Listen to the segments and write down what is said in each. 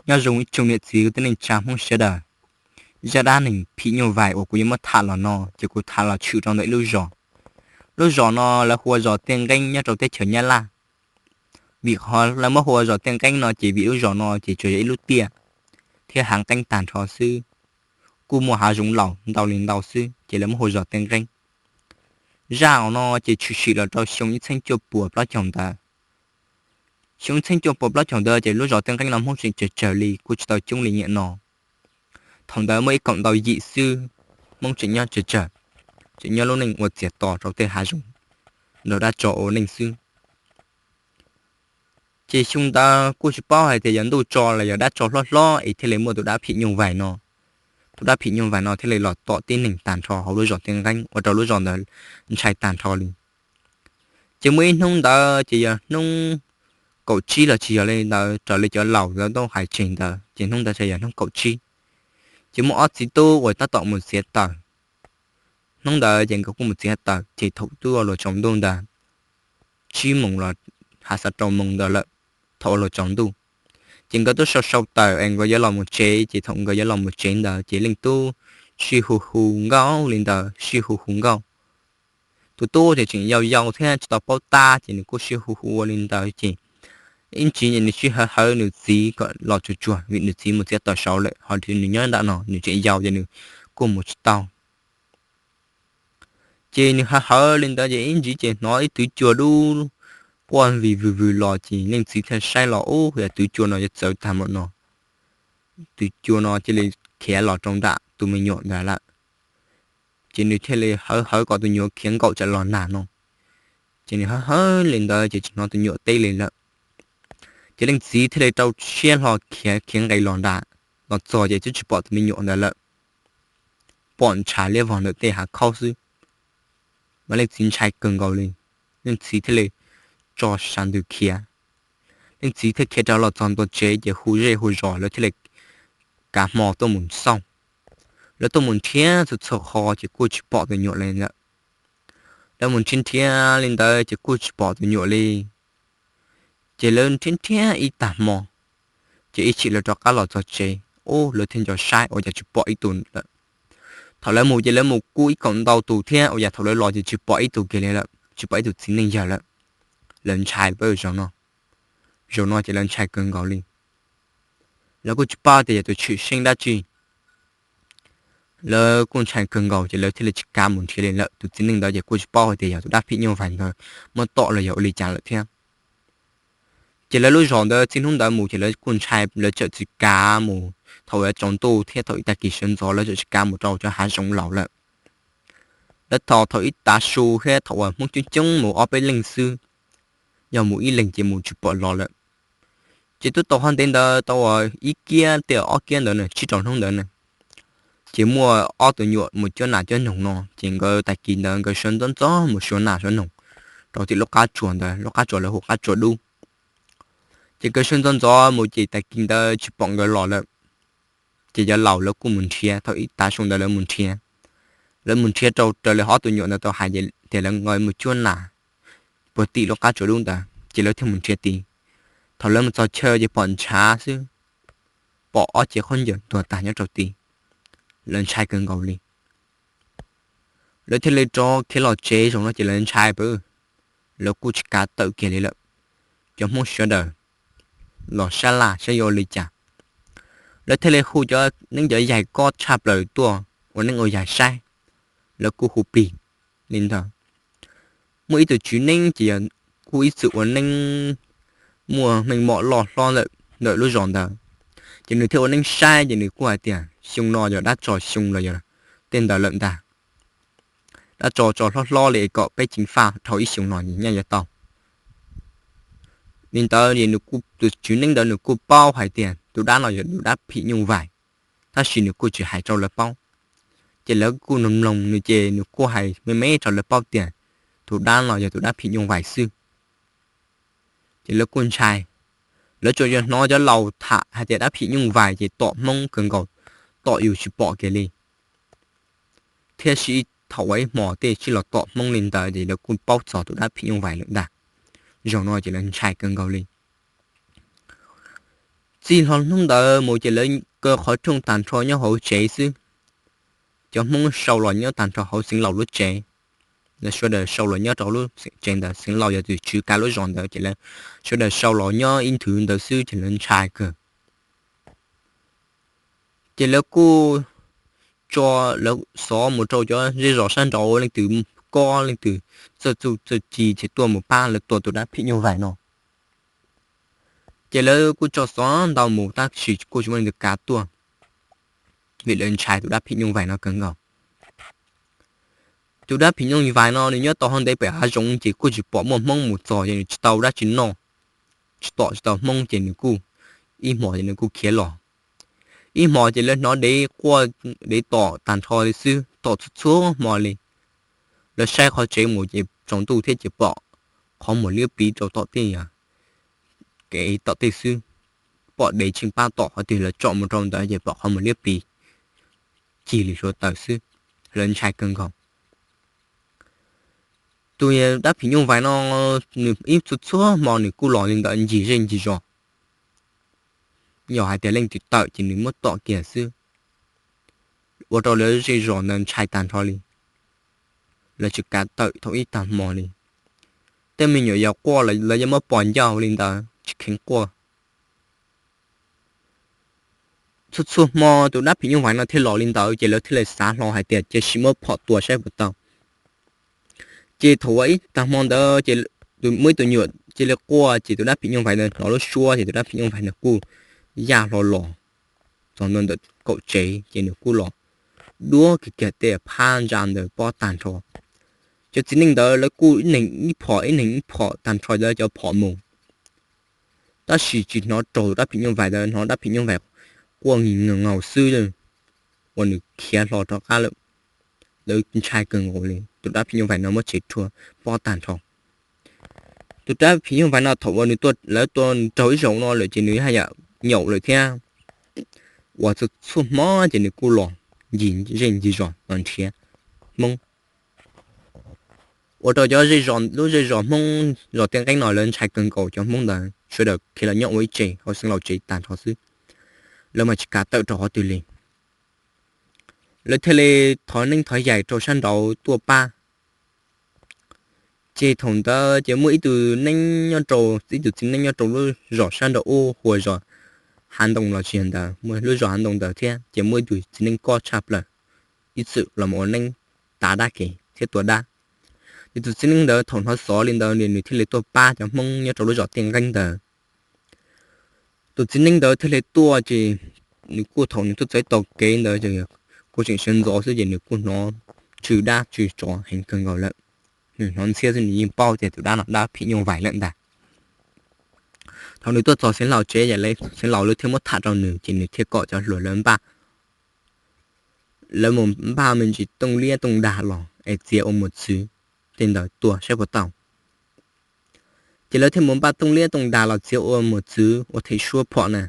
Nyob zoo ib tsoom niam txiv kwv tij neej tsa Hmoob sawv daws. Zaj dab neeg phim nyuj vais uas kuv yuav muab tham los no ces kuv tham los tshwm rau ntawm ib lub zos. Lub zos no lawv hu ua zos Tiaj Nqeeb nyob rau teb chaws Nyab Laj. Vim qhov lawv muab hu ua zos Tiaj Nqeeb no ces vim lub zos no ces tsuas yog ib lub tiaj thiab hav nqeeb tag nrho xwb, kuj muaj hav zoov laus ntau li ntau xwb ces lawv muab hu ua zos Tiaj Nqeeb. Zaj no ces tshwm sim los rau xyoo ib txhiab cuaj puas plaub caug ntawd. Xyoo ib txhiab cuaj puas plaub caug ntawd ces lub zos Tiaj Nqeeb no Hmoob tseem tsawg tsawg li, kuj tsis tau coob li niaj no. Thaum ntawd muaj ib kaum ntau yim xwb, Hmoob tseem nyob tsawg tsawg, tseem nyob lub neej ua txias tos rau tej hav zoov, nrog dab tsov ua neej xwb. Ces xyoo ntawd kuj tsis paub hais tias yog ntuj tso los yog dab tsov hlob hlob es thiaj li muaj tus dab phim nyuj vais no. Tus dab phim nyuj vais no thiaj li los tom tib neeg tag nrho hauv lub zos Tiaj Nqeeb ua rau lub zos ntawd ntshai tag nrho li. Ces muaj ib hnub ntawd ces yog hnub kaum tsib los tsis yog li ntawd, raws li cov laus lawv tau hais tseg ntawd ces hnub ntawd yog hnub kaum tsib. Ces muaj ob txiv tub uas tab tom mus txiav taws. Hnub ntawd ces nkawd kuj mus txiav taws ces thaum twb ua luas tsaus ntuj ntawd, tsib moos los hais xav rau moos ntawd lawm, thaum ua luas tsaus ntuj, ces nkawd twb sau sau taws es nkawd yuav los mus tsev. Ces thaum nkawd yuav los mus tsev ntawd ces leej tub sij hu hu nkauj li ntawd, sij hu hu nkauj. Tus tub ces tseem yau yau thiab tsis tau paub tab ces nws kuj sij hu hu ua li ntawd ces ib ntsis nws sij hawv hawv nws txiv kom los tsuag tsuag vim nws txiv mus txiav taws saud lawm, ho nws nyob nram no nws tseem yau ces nws kuj mus tsis tau. Ces nws hawv hawv li ntawd ces ib ntsis ces hnov ib twv cua dub quaj vig vwg vwg los ces leej txiv thiaj saib los ub, yog twv cua no yuav txawv tag npaum no. Twv cua no cia li khiav los rau nram tus me nyuam ntawd lawm. Ces nws thiaj li hawv hawv kom tus nyuam khiav nkaum tsam los nag no. Ces nws hawv hawv li ntawd ces tsis hnov tus nyuam teb li lawm. Ces leej txiv thiaj li rau siab hlo khiav khiav nqes los nram, los txog ces twb tsis pom tus me nyuam ntawd lawm, pom ntshav liab vog ntawm tej hav khaub xwb. Mas leej txiv ntshai kawg nkaus li, leej txiv thiaj li tso sab ntws khiav. Leej txiv thiaj khiav rov los txog ntua tsev ces hu zej hu zos lawv thiaj li kav hmo tuaj mus xauj. Lawv tuaj mus nrhiav txhua txhua qho ces kuj tsis pom tus nyuam li lawm. Lawv mus nrhiav nrhiav li ntawd ces kuj tsis pom tus nyuam li. Ces lawv nrhiav nrhiav ib tag hmo, ces ib chim lawv rov qab los txog tsev, ub, lawv thiaj nco saib ua cas tsis pom ib tug lawm. Thaum lawv mus ces lawv mus kuj ib kaum ntau tus thiab ua cas thaum lawv los ces tsis pom ib tug kiag li lawm, tsis pom ib tug txiv neej yawg lawm. Lawv ntshai pab zaum no, zaum no ces lawv ntshai kawg nkaus li. Lawv kuj tsis paub tias yog tus tshwm sim dab tsi. Lawv kuj ntshai kawg nkaus ces lawv thiaj li tsis kav mus nrhiav li lawm. Tus txiv neej ntawd ces kuj tsis paub hais tias yog tus dab phim nyuj vais ntawd muab tom los yog ua li cas lawm thiab. Ces lawv lub zos ntawd txij hnub ntawd mus ces lawv kuj ntshai, lawv txawm tsis kav mus thaum yuav tsaus ntuj thiab thaum ib tag kis sawv ntxov, lawv txawm tsis kav mus rau cov hav zoov laus lawm. Lawv tos thaum ib tav su thiab thaum uas Hmoob coob coob mus ob peb leej xwb, yog mus ib leeg ces mus tsis pom los lawm. Ces twb tau hov ntev ntawd tau ua ib kiab tej ob kiab ntawd na, tsib rau hnub ntawd na, ces muaj ob tug nyuam mus cuab nas cuab noog no, ces nkawd tag kis ntawd nkawd sawv ntxov ntxov mus xyuas nas xyuas noog rau tim lub qab tsuas ntawd, lub qab tsuas lawv hu qab tsuas dub. Ces nkawd sawv ntxov ntxov mus ces tag kis ntawd tsis pom nkawd los lawm. Ces cov laus lawv kuj mus nrhiav, thaum ib tav su ntawd lawv mus nrhiav. Lawv mus nrhiav rau raws li ob tug nyuam ntawd tau hais tias lawv nqa mus cuab nas puag tim lub qab tsuas dub ntawd, ces lawv thiaj mus nrhiav tid. Thaum lawv mus txog chaw ces pom ntshav xwb, pom ob cev khaub ncaws ntuag tag nyob rau tid. Lawv ntshai kawg nkaus li. Lawv thiaj li rov khiav los tsev, zaum no ces lawv ntshai pab, lawv kuj tsis kav tawm kiag li lawm. Cov Hmoob sawv daws los sab laj saib yuav ua li cas. Lawv thiaj li hu cov neeb cov yaig kob tshaj plaws tuaj ua neeb ua yaig saib. Lawv kuj hu plig li ntawd. Muaj ib tug tswv neeb ces yog kuj ib txwm ua neeb muaj meej mom loj hlob ntawm lub zos ntawd, ces nws thiaj ua neeb saib ces nws kuj hais tias xyoo no yog dab tsov xyoo los yog tej ntawd lawm ntag. Dab tsov tso hlob hlob li kom peb ceev faj dhau ib xyoo no nyaj yuav tau. Li ntawd tus tswv neeb ntawd nws kuj paub hais tias tus dab no yog tus dab phim nyuj vais, tab sis nws kuj tsis hais rau lawv paub. Ces lawv kuj mloog mloog nws ces nws kuj hais me me rau lawv paub tias tus dab no yog tus dab phim nyuj vais xwb. Ces lawv kuj ntshai. Lawv tsuas yog hnov cov laus tham hais tias dab phim nyuj vais ces tom Hmoob kawg nkaus, tom yus tsis pom kiag li. Thiab sij thaum ua ib hmos tej sij los tom Hmoob li ntawd ces lawv kuj paub txog tus dab phim nyuj vais lawm ntag. Zaum no ces lawv ntshai kawg nkaus li. Txij hlo hnub ntawd mus ces lawv kaw qhov rooj tag nrho nyob hauv tsev xwb. Cov Hmoob sau los nyob tag nrho hauv Xeev Laus lub tsev. Lawv sawv daws sau los nyob rau lub tsev ntawd, Xeev Laus yog tus tswv kav lub zos ntawd ces lawv sawv daws sau los nyob ib nthwv ntawd xwb ces lawv ntshai kawg. Ces lawv kuj tso, lawv xov mus rau cov zej zos sab nraud, leej twg kob leej twg txawj txuj txawj ci ces tuaj mus pab lawv tua tus dab phim nyuj vais no. Ces lawv kuj tso xov ntau mus tab sis kuj tsis muaj leej twg kav tuaj, vim lawv ntshai tus dab phim nyuj vais no kawg nkaus. Tus dab phim nyuj vais no nws nyob tau hauv ntev pem hav zoov ces kuj tsis pom muaj Hmoob mus txog ces nws tsis tau dab tsi noj, tsis tom tsis tau Hmoob ces nws kuj, ib hmos ces nws kuj khiav los. Ib hmos ces lawv hnov dev quaj dev tom tag nrho li xwb, tom txhua txhua hmo li. Lawv saib qhov tsev mus ces tsaus ntuj thiab ces pom qhov muag liab pliv rau tom tej, kev tom tej xwb. Pom dev tsheej pab tom qhov twg lawv tsom mus rau ntawd ces pom qhov muag liab pliv cig li hluav taws xwb. Lawv ntshai kawg nkaus. Tus dab phim nyuj vais no nws ib txhua txhua hmo nws kuj los li ntawd ncig zej ncig zos. Yog hais tias leej twg tawm ces nws muab tom kiag xwb, ua rau lawv zej zos ntawd ntshai tag nrho li. Lawv tsis kav tawm thaum ib tag hmo li. Tej me nyuam yaus quaj lawv yeej muab pos ncauj li ntawd tsis kheev quaj. Txhua txhua hmo tus dab phim nyuj vais no thiaj los li ntawd ces lawv thiaj li xav hlo hais tias cia sim muab phom tua saib puas tau. Ces thaum uas ib tag hmo ntawd ces muaj ib tug nyuam cia li quaj ces tus dab phim nyuj vais ntawd hnov lub suab ces tus dab phim nyuj vais ntawd kuj yaj hlo los txog ntua ntawm kaum tsev ces nws kuj los duab kiag kiag tej phab ntsa ntawd pob tag nrho. Cov txiv neej ntawd lawv kuj ib neeg ib phom ib neeg ib phom tag nrho lawv cov phom mus, tab sis tsis hnov raug tus dab phim nyuj vais ntawd, hnov dab phim nyuj vais quaj ngi nyaus xwb, uas nws khiav hlo rov qab lawm. Lawv ntshai kawg nkaus li, tus dab phim nyuj vais no muab tsev rhuav pob tag nrho. Tus dab phim nyuj vais no thaum uas nws tuaj, lawv tua nws raug ib zaug no lawm ces nws haj yam nyaum lawm thiab. Uas txhua txhua hmo ces nws kuj los ncig zej ncig zos los nrhiav Hmoob. Ua rau cov zej zos, lub zej zos Hmoob zos Tiaj Nqeeb no lawv ntshai kawg nkaus, cov Hmoob ntawd sawv daws khiav los nyob ua ib tse hauv Xeev Laus tsev tag nrho xwb. Lawv mas tsis kav tawm rau qhov twg li. Lawv thiaj li thov neeb thov yaig rau sab nraud tuaj pab. Ces thaum ntawd ces muaj ib tug neeb nyob rau, ib tug txiv neeb nyob rau lub zos sab nraud ub hu ua zos Hav Ntoo los tsis yog ntawd, muaj lub zos Hav Ntoo ntawd thiab ces muaj ib tug txiv neeb kob tshaj plaws, ib txwm los mus ua neeb tav dab kev thiab tua dab. Ces tus txiv neeb ntawd thaum hnov xov li ntawd nws thiaj li tuaj pab cov Hmoob nyob rau lub zos Tiaj Nqeeb ntawd. Tus txiv neeb ntawd thiaj li tuaj ces nws kuj, thaum nws tuaj txog ib tog kev ntawd ces kuj tseem sawv ntxov xwb ces nws kuj hnov tsw dab tsw tsov heev kawg nkaus lawm. Nws hnov ntxhiab xwb nws yeej paub tias tus dab no dab phim nyuj vais lawm ntag. Thaum nws tuaj txog Xeev Laus tsev, Xeev Laus lawv thiaj muab tham rau nws ces nws thiaj kom cov hluas lawv npaj, lawv mus npaj me ntsis tooj liab tooj dag los es txiav ua mos txwv tej ntawd tua saib puas tau. Ces lawv thiaj mus npaj tooj liab tooj dag los txiav ua mos txwv ua them suab phom na.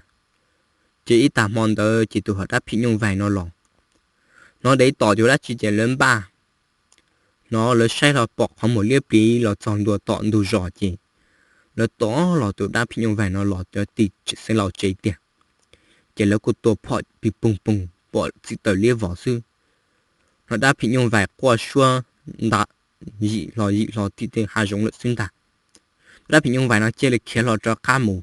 Ces ib tag hmo ntawd ces tus dab phim nyuj vais no los, hnov dev tom yuav dab tsi ces lawv npaj, hnov lawv saib hlo pom qhov muag liab pliv los txog ntua tom ntug zos ces lawv tos los tus dab phim nyuj vais no los cov tim Xeev Laus tsev tiag. Ces lawv kuj tua phom pig poog poog pom txim taws liab vog xwb. Hnov dab phim nyuj vais quaj suab nta yim hlo yim hlo tim tej hav zoov lawm xwb ntag. Tus dab phim nyuj vais no cia li khiav hlo rov qab mus.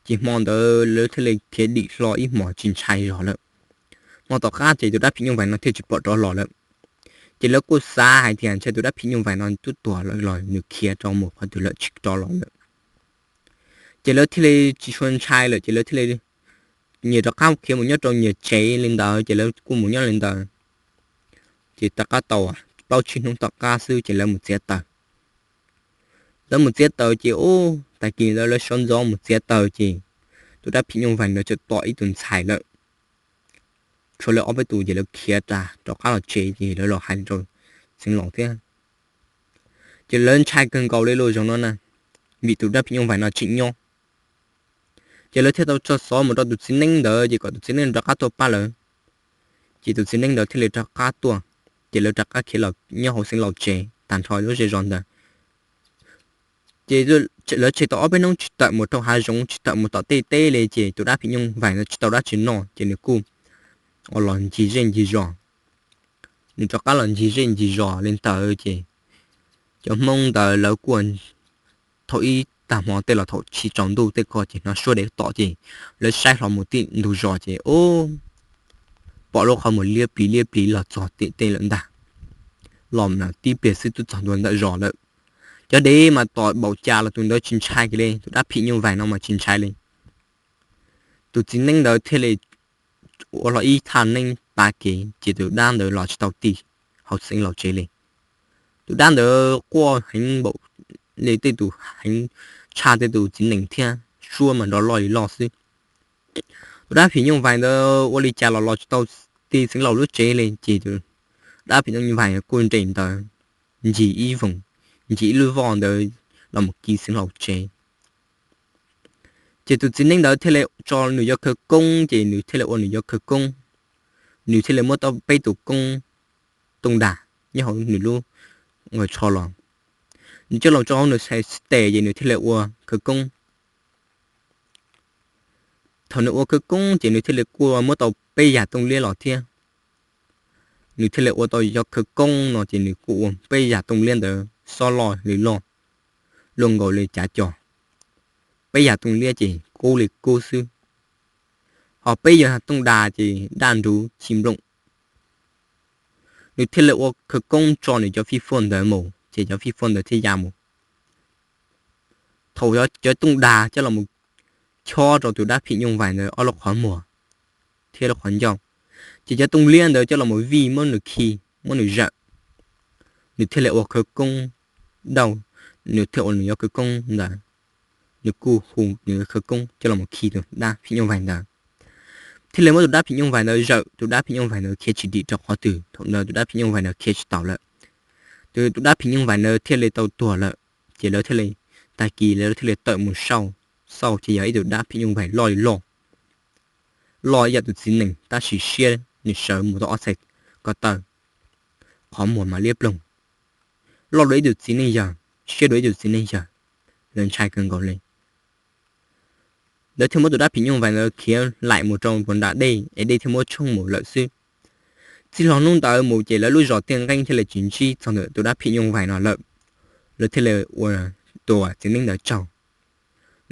Ces hmo ntawd lawv thiaj li khiav dim hlo ib hmos tsis ntshai zog lawm. Hmo tom qab ces tus dab phim nyuj vais no thiaj tsis pom rov los lawm. Ces lawv kuj xav hais tias ntshai tus dab phim nyuj vais no twb tuag lawm los nws khiav rov mus qhov twg lawm tsis rov los lawm. Ces lawv thiaj li tsis tshua ntshai lawm ces lawv thiaj li nyias rov qab khiav mus nyob rau nyias tsev li ntawd ces lawv kuj mus nyob li ntawd. Ces tom qab tau plaub tsib hnub tom qab xwb ces lawv mus txiav taws. Lawv mus txiav taws ces ub tag kis ntawd lawv sawv ntxov mus txiav taws ces tus dab phim nyuj vais ntawd txawm tom ib tug ntxhais lawm. Tshuav lawv ob peb tus ces lawv khiav rov qab los tsev ces lawv los hais rau Xeev Laus thiab. Ces lawv ntshai kawg nkaus li lub zoo no na, vim tus dab phim nyuj vais no tseem nyob. Ces lawv thiaj tau tso xov mus rau tus txiv neeb ntawd ces kom tus txiv neeb rov qab tuaj pab lawv. Ces tus txiv neeb ntawd thiaj li rov qab tuaj, ces lawv rov qab khiav los nyob hauv Xeev Laus tsev tag nrho lub zej zos ntawd. Ces lawv tseg tau ob peb hnub tsis tawm mus rau hav zoov, tsis tawm mus tom tej teb li, ces tus dab phim nyuj vais ntawd tsis tau dab tsi noj ces nws kuj ua los ncig zej ncig zos. Nws rov qab los ncig zej ncig zos li ntawd ces cov Hmoob ntawd lawv kuj thaum ib tag hmo tej los thaum tsis tsaus ntuj tej ko ces hnov suab dev tom ces lawv saib hlo mus tim ntug zos ces pom lub qhov muag liab pliv liab pliv los txog tim tej lawm ntag. Los tib pliag xwb twb txog ntua ntawm zos lawm. Cov dev mas tom npaum cas los tus ntawd tsis ntshai kiag li, tus dab phim nyuj vais no mas tsis ntshai li. Tus txiv neeb ntawd thiaj li ua hlo ib thaj neeb pav kev ces tus dab ntawd los tsis tau ti hauv Xeev Laus tsev li. Tus dab ntawd quaj heev npaum li tej tus heev tshaj tej tus txiv nees thiab, suab mas nrov loj li loj xwb. Tus dab phim nyuj vais ntawd ua li cas los los tsis tau ti Xeev Laus lub tsev li ces tus dab phim nyuj vais kuj nres ntawd ncig ib voog, ncig ib lub voj ntawd los mus kiv Xeev Laus tsev. Ces tus txiv neeb ntawd thiaj li tso nws cov khawv koob, ces nws thiaj li ua nws cov khawv koob. Nws thiaj li muab tau peb tus koob tooj dag nyob hauv nws lub nqaws tsho los. Nws coj los rau hauv nws xais tes ces nws thiaj li ua khawv koob. Thaum nws ua khawv koob ces nws thiaj li kuj muab tau peb yam tooj liab los thiab. Nws thiaj li ua tau cov khawv koob no ces nws kuj ua peb yam tooj liab ntawd xob loj li loj, luaj nkaus li cav co. Peb yam tooj liab ces kub li kub xwb, ho peb yam tooj dag ces daj nruv ci nplooj. Nws thiaj li ua khawv koob tso nws cov fij faj ntawd mus ces cov fij faj ntawd thiaj ya mus. Thaum cov tooj dag coj los chob rau tus dab phim nyuj vais ntawd ob lub qhov muag thiab lub qhov ncauj, ces cov tooj liab ntawd coj los vij muab nws khi, muab nws zawm. Nws thiaj li ua khawv koob dauj, nws thiaj ua nws cov khawv koob ntawd. Nws kuj hu nws khawv koob coj los khi tus dab phim nyuj vais ntawd, thiaj li muab tus dab phim nyuj vais ntawd zawm. Tus dab phim nyuj vais ntawd khiav tsis dim rau qhov twg. Thaum ntawd tus dab phim nyuj vais ntawd khiav tsis taus lawm. Tus, tus dab phim nyuj vais ntawd thiaj li tau tuag lawm. Ces lawv thiaj li, tag kis lawv thiaj li tawm mus xauj, xauj ces yog ib tug dab phim nyuj vais loj li loj, loj ib yam tus txiv nees tab sis siab nws sawv mus tau ob txhais ko taw, qhov muag mas liab ploog, loj dua ib tug txiv neej yawg, siab dua ib tug txiv neej yawg. Lawv ntshai kawg nkaus li. Lawv thiaj muab tus dab phim nyuj vais ntawd khiav laim mus rau puag nram dej es dej thiaj muab tshoob mus lawm xwb. Txij hlo hnub ntawd mus ces lawv lub zos Tiaj Nqeeb thiaj li tsis ntsib txog ntawm tus dab phim nyuj vais no lawm. Lawv thiaj li ua tus txiv neeb ntawd tsaug.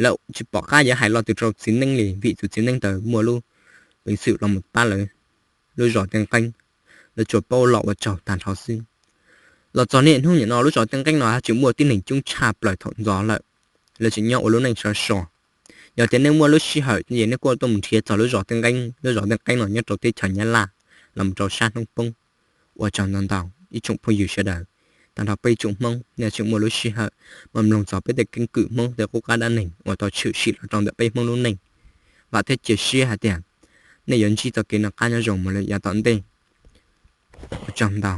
Lawv tsis pom qab yuav hais lo twg rau txiv neeb li vim tus txiv neeb ntawd muaj lub peev xwm los mus pab lawv lub zos Tiaj Nqeeb. Lawv tsuas paub lo ua tsaug tag nrho xwb. Los txog niaj hnub nim no lub zos Tiaj Nqeeb no tseem muaj tib neeg coob tshaj plaws thaum ntxov lawm. Lawv tseem nyob ua lub neej sov so. Yog tias nej muaj lub sij hawm ces nej kuj tuaj mus nrhiav txog lub zos Tiaj Nqeeb. Lub zos Tiaj Nqeeb no nyob rau teb chaws Nyab Laj los mus rau sab hnub poob. Ua tsaug ntau ntau ib tsoom phooj ywg sawv daws, tag nrho peb tsoom Hmoob nej tseem muaj lub sij hawm mas mloog txog peb tej keeb kwm Hmoob tej qub qab dab neeg uas tau tshwm sim los rau ntawm peb Hmoob lub neej. Vam thiab cia siab hais tias nej yuav ntsib txoj kev noj qab nyob zoo mus lawm yav tom ntej. Ua tsaug ntau.